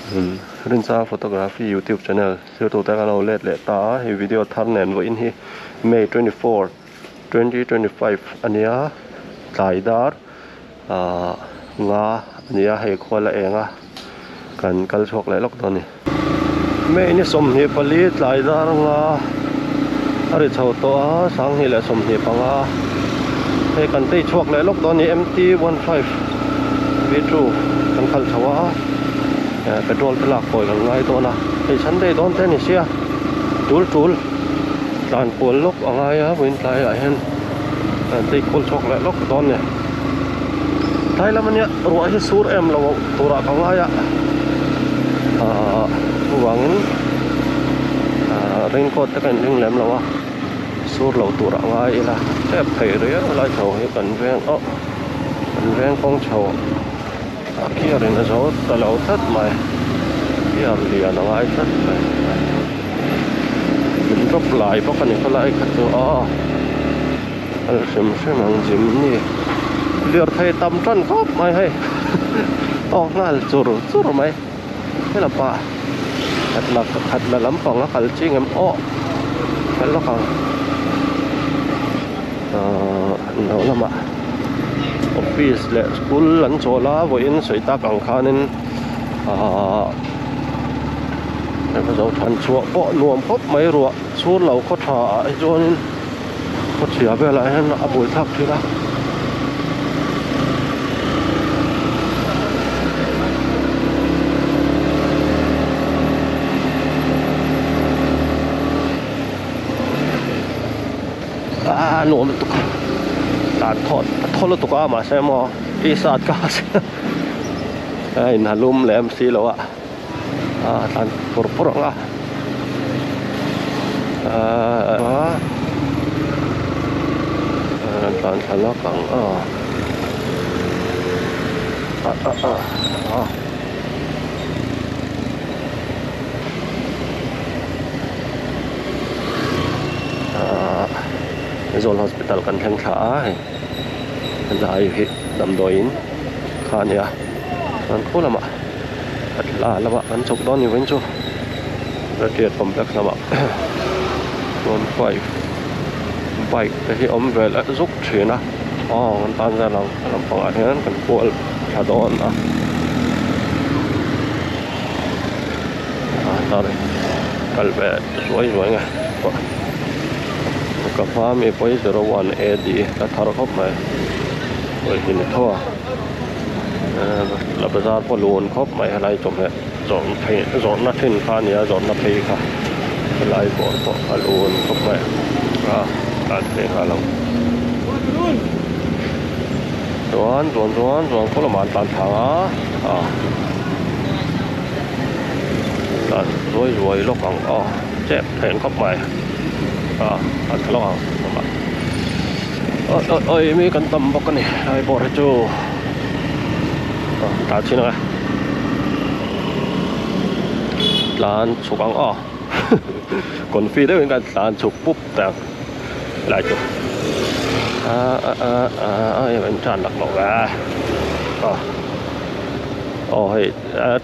Rinchang Photography YouTube channel thiltute kan lo let leh ta a, hei video thar nen vawiin hi May 24, 2025 a nia tlai dar ahh nga a nia hei khua la eng a kan kal chhuak leh lawk dawn a ni. May ni 24 tlai dar nga a ri chho tawh a 2025 hei kan tei chhuak leh lawk dawn a ni M_T 15 V2 kan khalh chho a petrol te lak kawi kan ngai dawn a hei Sunday dawn te a ni sia tul tul tlan kual lawk a ngai a vawiin tlaiah hian kan tei kual chhuak leh lawk dawn a ni tlai lam ania ruah hi sur em lo turah ka ngai a ahh chuvangin ahh raincoat te ka inring lem lo a sur lo turah ngai ila tep thei riau lai chho hi kan veng oh kan veng kawng chho a gear in a zo ta lo tlat mai gear lian a ngai tlat mai min drop lai bawk a ni khawlai kha chu aw a hrim hrim ang gym ni lirthei tam tan khawp mai hei tawk nghal chur chur mai hela pah khat la khat la lampang a kal ching em aw kal lawk ang ahh lo lamah office leh school an chawl a vawiin sawi tak ang khanin ahh zo than chhuah pawh nuam khawp mai ruah chhur lo khaw tha ah hi chuanin khaw chhia velah hian a buai thlak thin a. A nuam lutuk a tan thawt a thaw lutuk a mahse maw t-shirt ka ha sia a inha lum lem si lo a a tlan pur pur ang a aaa a tlan thla lawk ang a a a a a. Aizawl hospital kan thleng thla a hei helai hi damdawiin kha a ni a chuan khu lamah la lamah kan chhuk dawn ni vawiin chu Riat complex lamah chuan bike bike te hi awm ve leh zuk thin a aw kan tan vel ang lampangah hian kan kual thla dawn a. Kal ve zuai zuai nge ka hma mi pawh hi 01 AD a thar khawp mai hawi hi ni tho a la bazar pawh lun khawp mai helai chawhmeh zawrh phei zawrhna thin kha a ni a zawrhna phei kha helai bawr pawh a lun khawp mai a tlan phei nghal ang chuan chuan chuan chuan khaw lamah an tlan thla ang a ah. Tlan zuai zuai lawk ang aw chep thlen khawp mai a a tha lawk ang awi awi awi mi kan tam bawk a ni lai bawr hi chu a tlan chhin ang e tlan chhuk ang aw confi deuhin kan tlan chhuk pup ta ang lai chu a a a a a in tan lak loh ve a aw hei.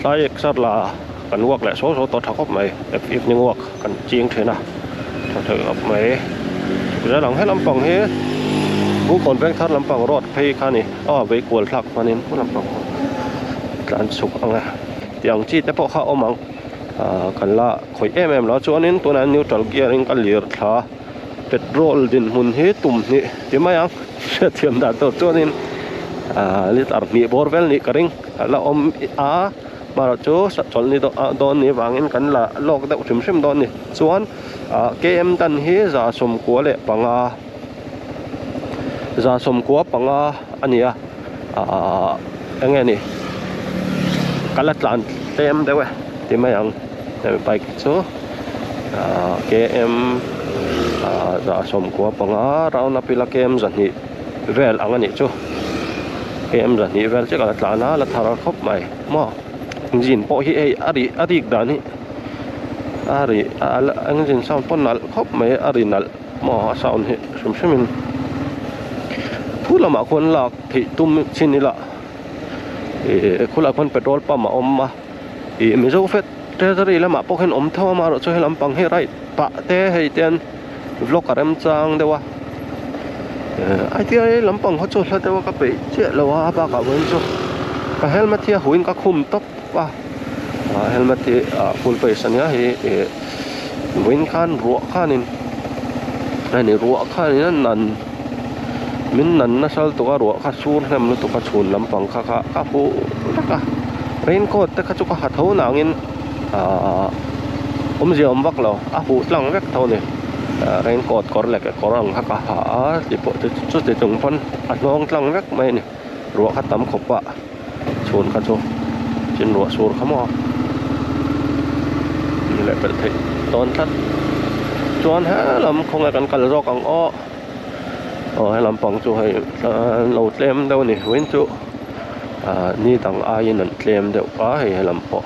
Tlai exer la kan walk leh saw saw tawh tha khawp mai evening walk kan ching thin a tha thei khawp mai chuk zel ang he lampang hi Bungkawn Vengthar lampang road phei kha a ni aw vei kual thlak hmanin pu lampang tlan chhuk ang e tiang chi te pawh kha a awm ang ah kan la khawih em em lo a chuanin tunah neutral gear in ka lir thla petrol dinhmun hi tum hnih ti mai ang hriatthiam dan tur chuanin ah litre hnih bawr vel nih ka ring. A la awm a marawh chu chawlh ni dawn ni vangin kan la lawk deuh hrim hrim dawn a ni chuan ah km dan hi 95 95 a ni a ah eng nge ni ka la tlan tlem deuh e ti mai ang hemi bike chu ah km ah 95 round up ila km 200. Vel ang a nih chu km 200 vel chiah ka la tlan a la thar khawp mai maw engine pawh hi hei a ri a rik dan hi a ri a engine sound pawh nalh khawp mai a ri nalh maw a sound hi hrim hrim in khu lamah khuan lak theih tum chin ila ih khulai khuan petrol pump a awm a. Ih Mizo Fed Treasury lamah pawh hian awm tho a amaherawhchu he lampang hi right pah te hei te an vlog a remchang deuh a eh ITI lampang kha chu hla deuh a ka peih chiah lo a bakah vawiin chu ka helmet hi a huin ka khum tawp a ah helmet hi ah full face ania hei ih vawiin khan ruah khanin a ni ruah khanin a nan min nan nasa lutuk a ruah kha sur hnem lutuk a chhun lampang kha kha ka huh vek a raincoat te kha chu ka ha tho nangin ahh awmzia awm vak lo a huh tlang vek tho a ni ah raincoat kawr leh kekawr ang kha ka ha a ti pawh chu chuti chung pawn a hnawng tlang vek mai a ni ruah kha tam khawp a chhun kha chu chin ruah sur kha maw ni leh pelh theih dawn tlat chuan helam khawnge kan kal zawk ang aw aw helam pang chu hei lo tlem deuh a ni vawiin chu ah ni dang aiin an tlem deuh a hei helam pawh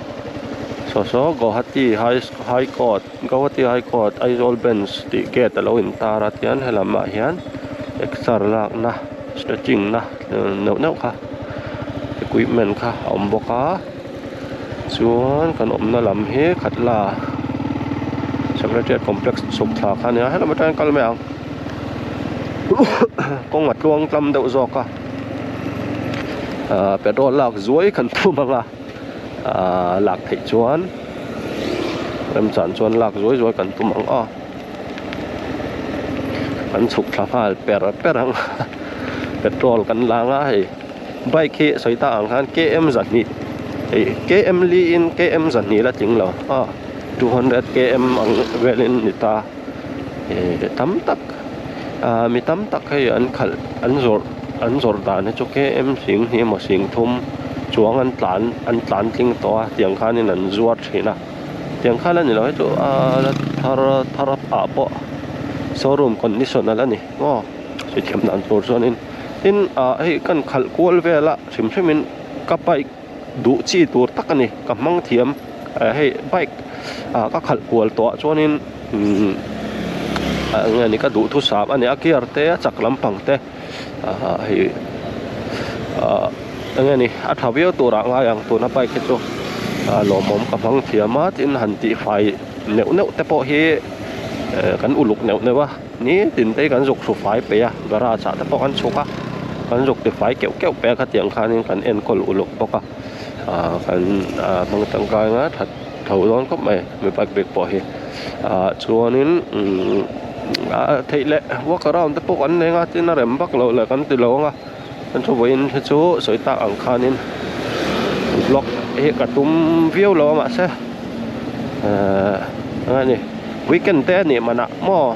saw saw Guwahati high high court Guwahati high court Aizawl bench tih gate a lo intar a tian helam ah hian exer lakna stretching na neuh neuh kha equipment kha a awm bawk a chuan kan awmna lam hi khatla secretariat complex chhuk thla kha a nia helam atangin kal mai ang kawng a tluang tlam deuh zawk a ahh petrol lak zuai kan tum ang a ahh lak theih chuan remchan chuan lak zuai zuai kan tum ang aw. Kan chhuk thla nghal per per ang petrol kan lang a hei bike hi sawi tak ang khan km zahnih hei km li in km zahnih la tling lo a 200 km ang velin ni ta eh tam tak ah mi tam tak hei an khalh an zawrh an zawrh dan hi chu km sing hnih emaw sing thum chuang an tlan an tlan tling tawh a tiang khanin an zuar thin a. Tiang kha la ni lo hi chu aaa la thar thar ah pawh showroom condition a la ni maw sawi thiam dan tur chuanin tin ah hei kan khalh kual vel a hrim hrim in ka bike duh chi tur tak a ni ka hmang thiam ah hei bike ah ka khalh kual tawh ah chuanin umm ah eng nge ni ka duhthusam a ni a gear te a chak lampang te ah hei ah eng nge ni a tha viau turah ngai ang tuna bike hi chu ah lawmawm ka hmang thiam a tin han tihfai neuh neuh te pawh hi eh kan uluk neuh neuh a nitin te hi kan zuk hru fai peih a garage ah te pawh kan chhuk a kan zuk tifai keuh keuh peih a khatiang khanin kan enkawl uluk bawk a ah kan ah hmang tangkai anga that tho dawn khawp mai mi bike bik pawh hi ah chuanin umm ah theih leh walk around te pawh kan nei anga tin a rem vak loh leh kan ti lo anga kan thu vawiin hi chu sawi tak ang khanin vlog hi ka tum viau lo a mahse ehh eng a ni weekend te a nih manah maw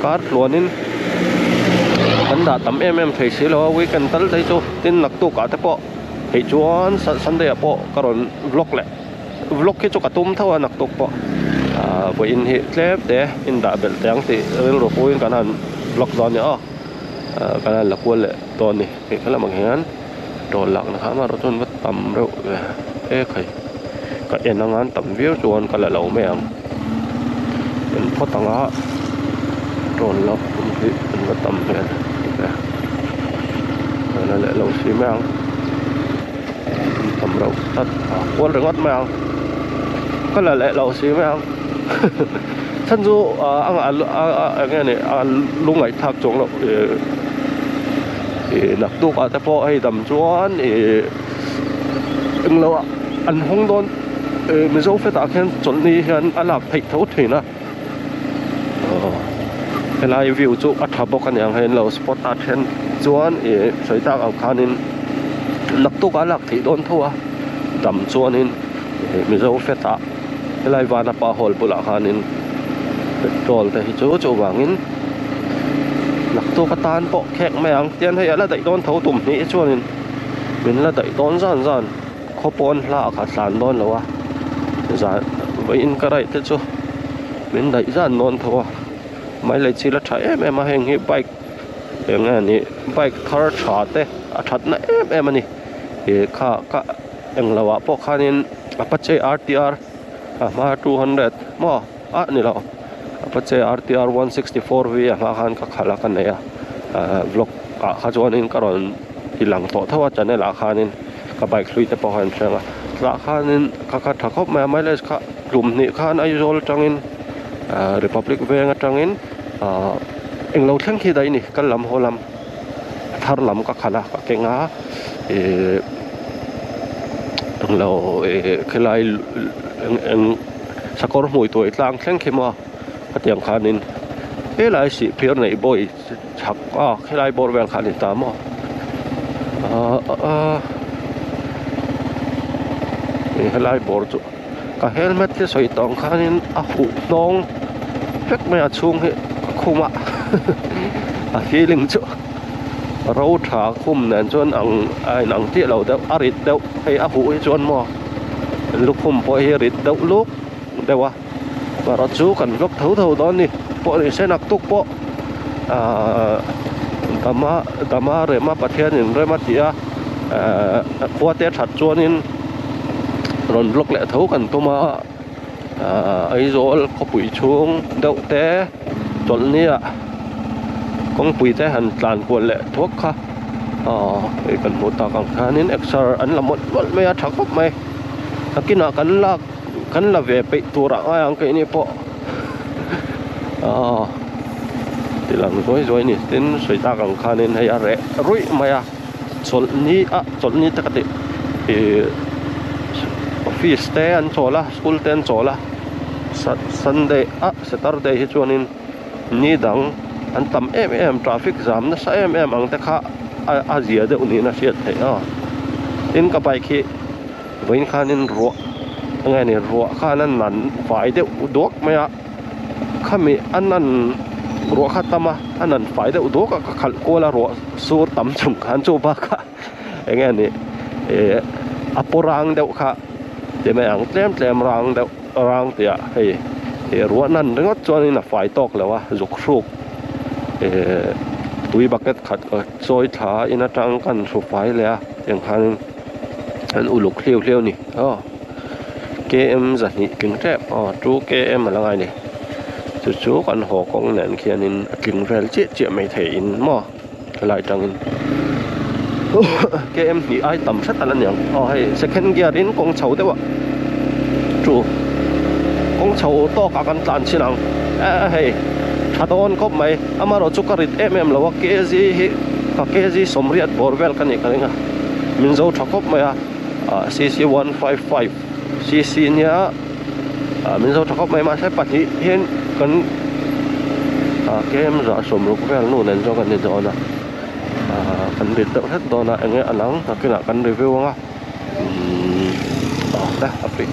kar tluanin kan dah tam em em thei si lo a weekend tal te hi chu tin naktuk ah te pawh theih chuan sunday ah pawh ka rawn vlog leh. Vlog hi chu ka tum tho a naktuk pawh ah vawiin hi tlem te indah belh teh ang tih rilru puiin kan han vlog dawn a ni aw ah kan han la kual leh dawn a ni hei helam ang hian tawl lakna kha amaherawh chuan va tam reuh ve e khai ka en anga an tam viau chuan ka la lo mai ang en phawt anga tawl lak hun hi an va tam hmel ve ka la leh lo si mai ang. Tam reuh tlat a kual ringawt mai ang ka la leh lo si mai ang chhan chu ah a a eng nge ni a lungngaih thlak chuang loh ih ih naktuk ah te pawh hei dam chuan ih englo ah an hawng dawn ih mizo fete ah khian chawlhni hian a lak theih tho thin a aw helai view chu a tha bawk a ni ang hei an lo spot a then chuan ih sawi tak ang khanin naktuk a lak theih dawn tho a dam chuanin ih mizo fete ah helai vanapa hall bulah khanin petrol te hi chu chuvangin naktuk atan pawh khek mai ang tian hei a la daih dawn tho tum hnih hi chuanin min la daih dawn zan zan. Khaw pawn hla a khat hlan dawn lo a zan vawiin ka ride te chu min daih zan dawn tho a mileage hi la tha em em a heng hi bike eng nge ni bike thar tha te a that na em em a ni ih kha ka englo ah pawh khanin apache R T R a hma 200 maw ah ni lo apache R T R 164 v a hma khan ka khalh a ka nei a ah vlog ah kha chuanin ka rawn ti lang tawh tho a channel ah khanin. Ka bike hlui te pawh kha an hreng a. Tah khanin ka kha tha khawp mai a mileage kha tlum hnih khan Aizawl atangin ahh Republic veng atangin ahh englo thleng khi daih a ni kal lam haw lam thar lam ka khalh a ka keng a ihh englo ihh khilai eng eng sakawr hmui tuai tlang thleng khi maw khatiang khanin helai sihphir neih bawi chhak a helai bawr vel kha a ni ta maw ahh ahh ih helai bawr chu ka helmet hi sawi tawh ang khanin a huh hnawng vek mai a chhung hi ka khum a a feeling chu ro tha khum nen chuan ang a inang chiah lo deuh a rit deuh hei a huh hi chuan maw lukhum pawh hi a rit deuh luk deuh a. Erawh chu kan vlog tho tho dawn ni pawh ni se naktuk pawh ahh dama dama rema Pathianin rem a tih a ahh khua te that chuanin rawn vlog leh tho kan tum a ahh Aizawl khawpui chhung deuh te chawlhni ah kawngpui te han tlan kual leh thuak kha aw hei kan hmuh tak ang khanin exer an la mawlh mawlh mai a tha khawp mai nakinah kan lak. Kan la ve peih tur ah ngai ang keini pawh aw ti lang zuai zuai ni tin sawi tak ang khanin hei a reh ruih mai a chawlhni a chawlhni te ka tih ih office te an chawl a school te an chawl a sunday a saturday hi chuanin ni dang an tam em em traffic jam nasa em em ang te kha a zia deuh niin a hriat theih a tin ka bike hi. Vawiin khanin ruah enge ni ruah khan a nan fai deuh duak mai a khami a nan ruah kha tam a a nan fai deuh duak a ka khalh kual a ruah sur tam chung khan chu bakah enge ni ih a paw rang deuh kha ti mai ang tlem tlem rang deuh rang tih ah hei ih ruah nan ringawt chuanin a fai tawk lo a zuk hruk ih tui bucket khat chawi thla in atang kan hru fai leh a tiang khanin. An uluk hliau hliau a ni aw km zahnih tling tep aw two km a la ngai a ni chu chu kan haw kawng nen khianin a tling vel chiah chiah mai thei in maw helai tangin km hnih ai tam hret a la ni ang aw hei second gear in kawng chho deuh a chu kawng chho tawk ah kan tlan chin ang eh hei tha dawn khawp mai amaherawhchu chu ka rit em em lo a kg hi ka kg sawmriat bawr vel ka nih ka ring a. Min zo tha khawp mai a ah cc 155 cc nia ah min zo tha khawp mai mahse pahnih hian kan ah km zah sawmruk vel nu nen zawk a ni dawn a ah kan rit deuh hlek dawn a enge a lang nakinah kan review ang a umm ah te a pui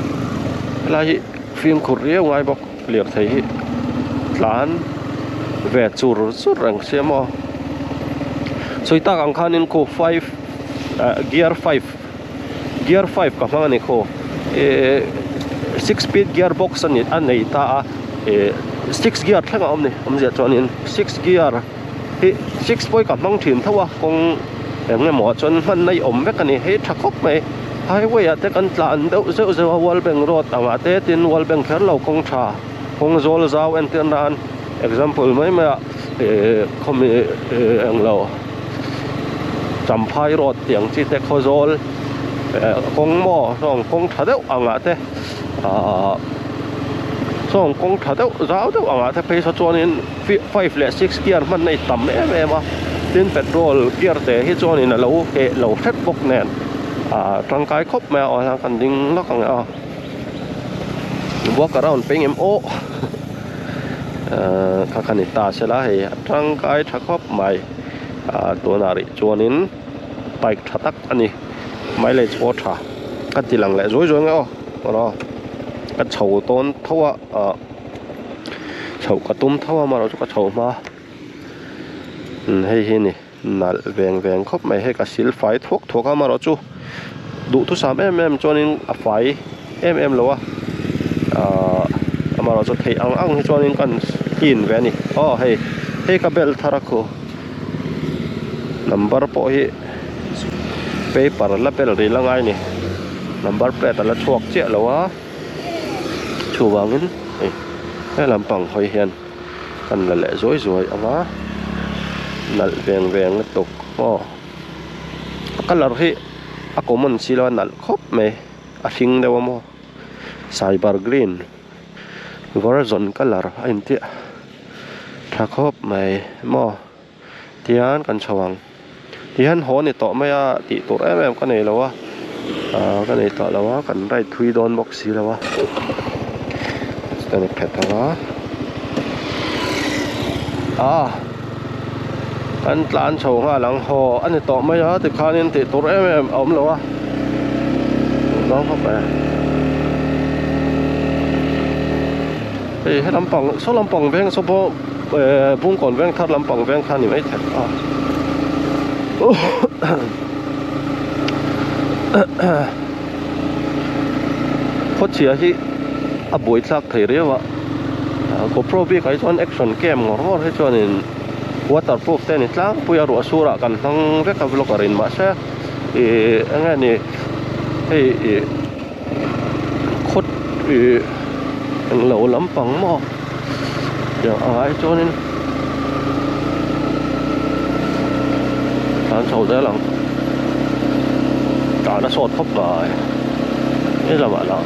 helai hi fimkhur riau ngai bawk lirthei hi tlan ve chur chur reng sia maw sawi tak ang khanin khu five ah gear five gear five ka hmang a ni khaw ihh six speed gear box a ni a nei ta a ihh six gear thleng a awm a ni awmzia chuanin six gear hi six pawh hi ka hmang thin tho a kawng eng emaw ah chuan hman na i awm vek a ni hei tha khawp mai highway ah te kan tlan deuh zeuh zeuh a world bank road ang ah te tin world bank kher lo kawng tha kawng zawl zau entir nan example mai mai ah ihh khawmi ihh englo champhai road tih ang chi te khawzawl eh kawng maw sawn kawng tha deuh ang ah te ahh sawn kawng tha deuh zau deuh ang ah te phei saw chuanin five leh six gear hman na i tam em em a tin petrol gear te hi chuanin a lo heh lo hret bawk nen ah tangkai khawp mai a aw hlang kan ding lawk ang e aw walk around peng em aw ah kha kha ni ta sela hei a tangkai tha khawp mai ah tunah rih chuanin bike tha tak a ni mileage pawh tha ka ti lang leh zuai zuai ang e aw aw ka chho tawn tho a ah. Chhoh ka tum tho a amaherawhchu ka chho hma hei hi a ni nalh veng veng khawp mai hei ka sil fai thuak thuak a amaherawhchu duhthusam em em chuanin a fai em em lo a ahh amaherawhchu theih ang ang hi chuanin kan clean ve a ni aw hei hei ka bel thar a khu number pawh hi paper la bel rih la ngai a ni number plate a la chhuak chiah lo a. Chuvangin hei he lampang hawi hian kan la leh zuai zuai ang a nalh veng veng lutuk aw a colour hi a common si lo a nalh khawp mai. a hring deuh a maw cyber green version colour a intiah tha khawp mai maw tihian kan chho ang tihian haw ni tawh mai a tih tur em em ka nei lo a ahh ka nei tawh lo a kan ride thui dawn bawk si lo a kan phet ang a ah kan tlan chho nghal ang haw a ni tawh mai a tikhanin tih tur em em a awm lo a dawn khawp mai hei he lampang saw lampang veng saw pawh ehh bungkawn veng thar lampang veng kha a ni maithei a khawchhia hi a buai thlak thei riau a GoPro bik ah hi chuan action cam ngawr ngawr hi chuanin waterproof te a ni tlangpui a ruah surah kan hmang vek a vlogger in mahse ih eng nge ni hei ih khawt ih englo lampang maw tiang ang ah hi chuanin tlan chho zel ang tlan a sawt khawp mai he lamah lah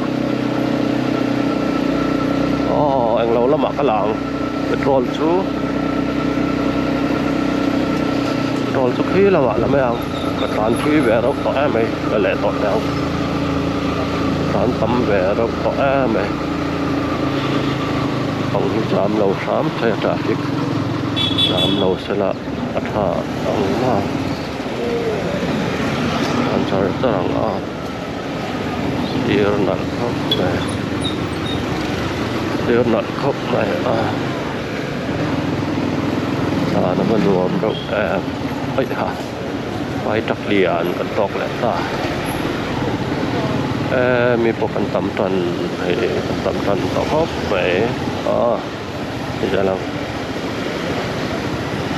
aw englo lamah ka la ang petrol chu petrol chu khi lamah la mai ang ka tlan thui ve reuh tawh em mai ka leh tawh teh ang tlan tam ve reuh tawh em mai kawng hi jam lo hram thei a traffic jam lo sela a tha ang a an char char ang a sir nalh khawp mai sir nalh khawp mai a tlan a va nuam reuh em aih ha. Vai tak lian kan tawk leh ta eee mi pawh kan tam tan hei kan tam tan tawh khawp mai a ti zel ang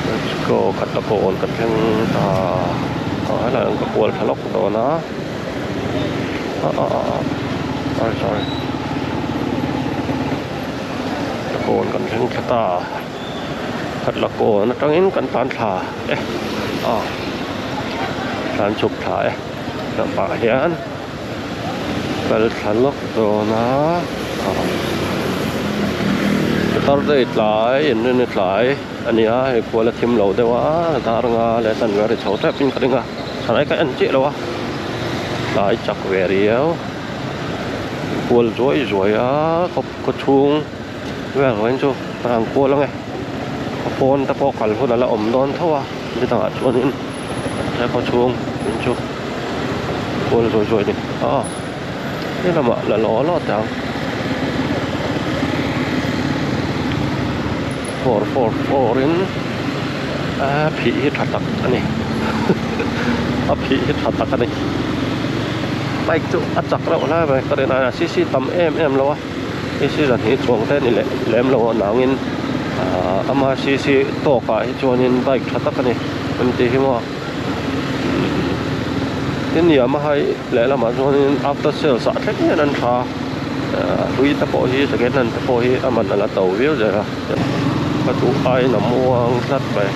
let's go khat la kawn kan thleng ta ah helai ang ka kual thla lawk dawn a ah ah ah sorry sorry kawn kan thleng thla ta. Khat la kawn atangin kan tlan thla e a tlan chhuk thla e lamah hian kal thla lawk dawn a Saturday tlai inrinni tlai a ni a hei khual a thim lo deuh a dar nga leh tan ve a ri chho tep in ka ring a thalai ka en chiah lo a tlai chak ve riau kual zuai zuai a khaw chhung. Vel vawiin chu ka han kual ange a pawn te pawh kal hun ala awm dawn tho a ni dangah chuanin he khaw chhung in chu kual zuai zuai a ni a he lamah la law law teh ang 444 in a phih hi tha tak a ni a phih hi tha tak a ni bike chu a chak reuh hle mai ka rin aiah cc tam em em lo a. Cc zan hi chuang te a ni leh lem lo a nangin aah ama cc tawk ah hi chuanin bike tha tak a ni an tih hi maw tin Yamaha hi lehlamah chuanin after sales ah thleng hian an tha a hlui te pawh hi second hand te pawh hi a man a la to viau zel a ka duh aiin a muang tlat mai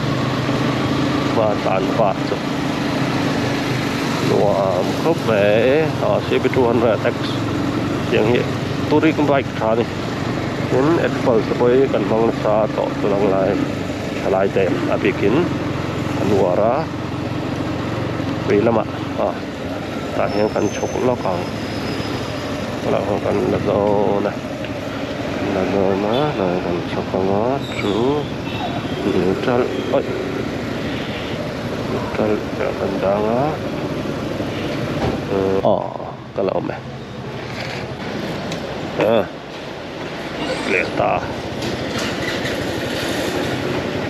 hma tlan pah chu nuam khawp mai ah cb 200 x tiang hi touring bike tha a ni tin apple te pawh hi kan hmang nasa tawh tun ang lai thalai te a bikin an uar a tui lamah ah tah hian kan chhuk lawk ang tunah hian kan la dawn a la dawn a hnai kan chhuk ang a chu neutral aih neutral kan dang a aw ka la awm e. Ah leh ta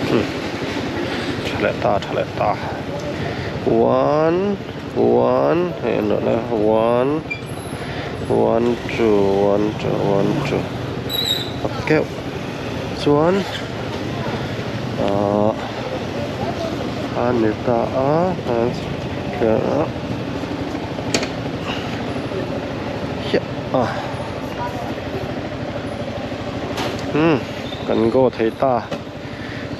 hmm tha leh ta tha leh ta one one hei an rawh la one one two one two one two a keuh chuan ahh a ni ta a. Umm kan go thei ta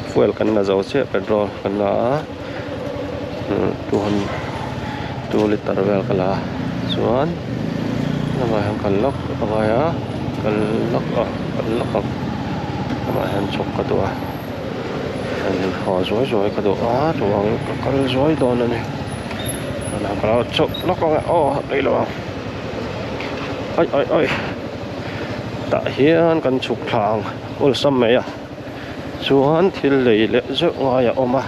fuel kan la zo chiah petrol kan la a 2 liter vel ka la a chuan. Lamah hian kal lawk a ngai a kal lawk a kal lawk ang lamah hian chhuk ka duh a hianin haw zuai zuai ka duh a chuan ka kal zuai dawn a ni ka lo chhuk lawk ang e aw rei lo ang ai ai ai tah hian kan chhuk thla ang awlsam mai a chuan thil lei leh zeuh ngai a awm a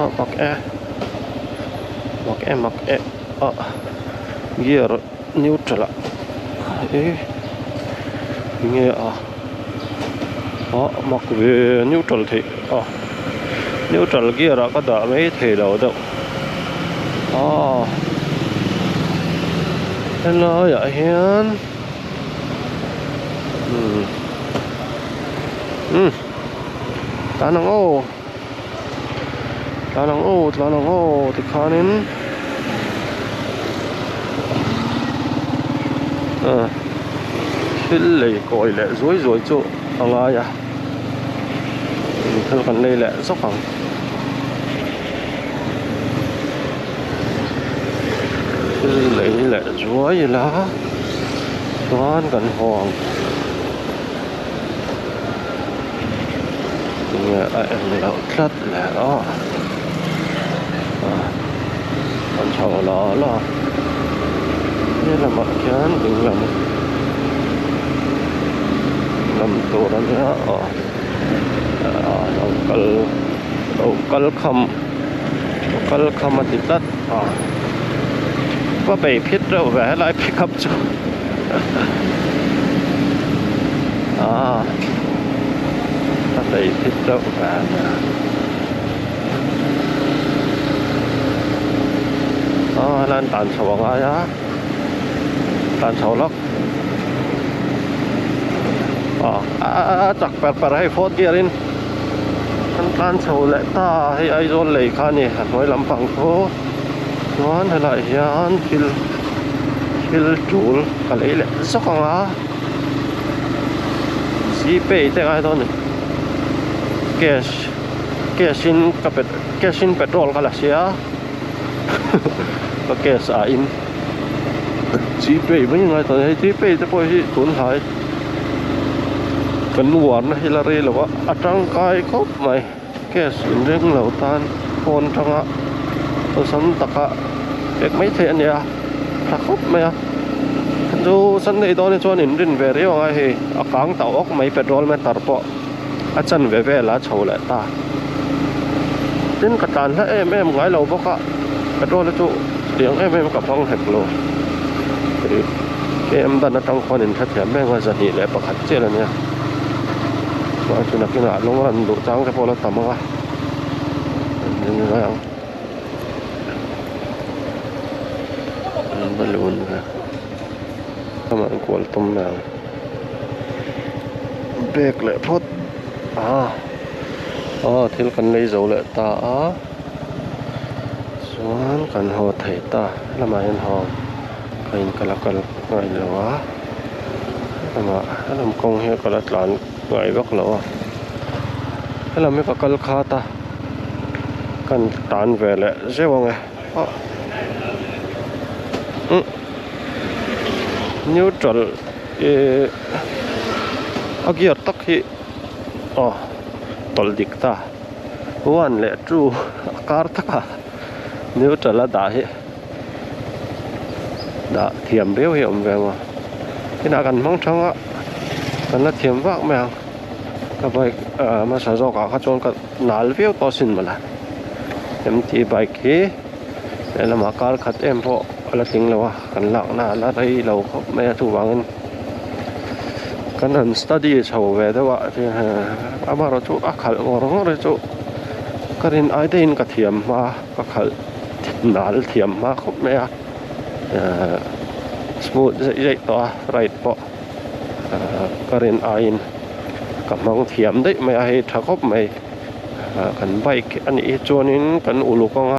ah mak e mak e mak e ah gear neutral ah eh enge a ah mak ve neutral theih a neutral gear ah ka dah mai thei lo deuh ah helai ah hian umm umm tlan ang aw tlan ang aw tlan ang aw tikhanin ah thil lei kawi leh zuai zuai chu a ngai a thil kan lei leh zawk ang. Thil lei leh zuai ila chuan kan haw ang tinge a eng loh tlat le aw kan chho la la he lamah khian ding lam lam tur a nia aw lo kal lo kal kham lo kal kham a ti tlat a va bei phit reuh ve helai pick up chu ah a bei phit reuh ve a nia ah helai an tan chho a ngai a tan chho lawk ah a chak per per a hei fourth gear in an tlan chho leh ta a hei Aizawl lei kha a ni a hnuai lampang chu chuan helaiah hian thil thil tul ka lei leh zawk ang a gpay te ngai dawn a ni cash cash in ka pe cash in petrol ka la sia ka cash ah in. Gpay mai ngai tawh hei gpay te pawh hi tun hlai kan uarna hi la rei lo a a tangkai khawp mai cash in ring lo tan phone atanga awlsam taka pek mai theih a nia tha khawp mai a chu sunday dawn hi chuan in rin ve riau ang a hei a kang tauh awk mai petrol meter pawh a chanve vel a chho leh ta tin ka tlan hla em em ngai lo bawk a petrol hi chu tiang em em ka hmang hek lo ih km dan atang khuan in hrethiam em a 201 chiah a nia chuan chu nakinah lung rawn duh chang te pawh a la tam ang a an va lun ve lamah an kual tum mai ang. Bag leh phawt ah aw thil kan lei zo leh ta a chuan kan haw thei ta lamah hian haw ka in ka la kal ngai lo a helamah helam kawng hi ka la tlan ngai vak lo a helam hi ka kal khat a kan tan ve leh zeuh ang e ah umm neutral Ihh a gear tak hi aw tawlh dik ta one leh two a kar tak a neutral a dah hi dah thiam viau hi a awm ve maw inah kan hmang thang a kan la thiam vak mai ang ka bike ah hmasa zawk ah kha chuan ka nal viau tawh asin mawle mt bike hi. Lehlamah kar khat em pawh a la tling lo a kan lakna a la rei lo khawp mai a chuvangin kan han study chho ve deuh a amaherawh chu a khalh ngawr ngawr hi chu ka rin ai daihin ka thiam hma ka khalh nal thiam hma khawp mai a ehh smooth zeih zeih tawh a ride pawh ehh ka rin aiin ka hmang thiam daih mai a hei tha khawp mai. Kan bike a nih hi chuanin kan uluk ang a.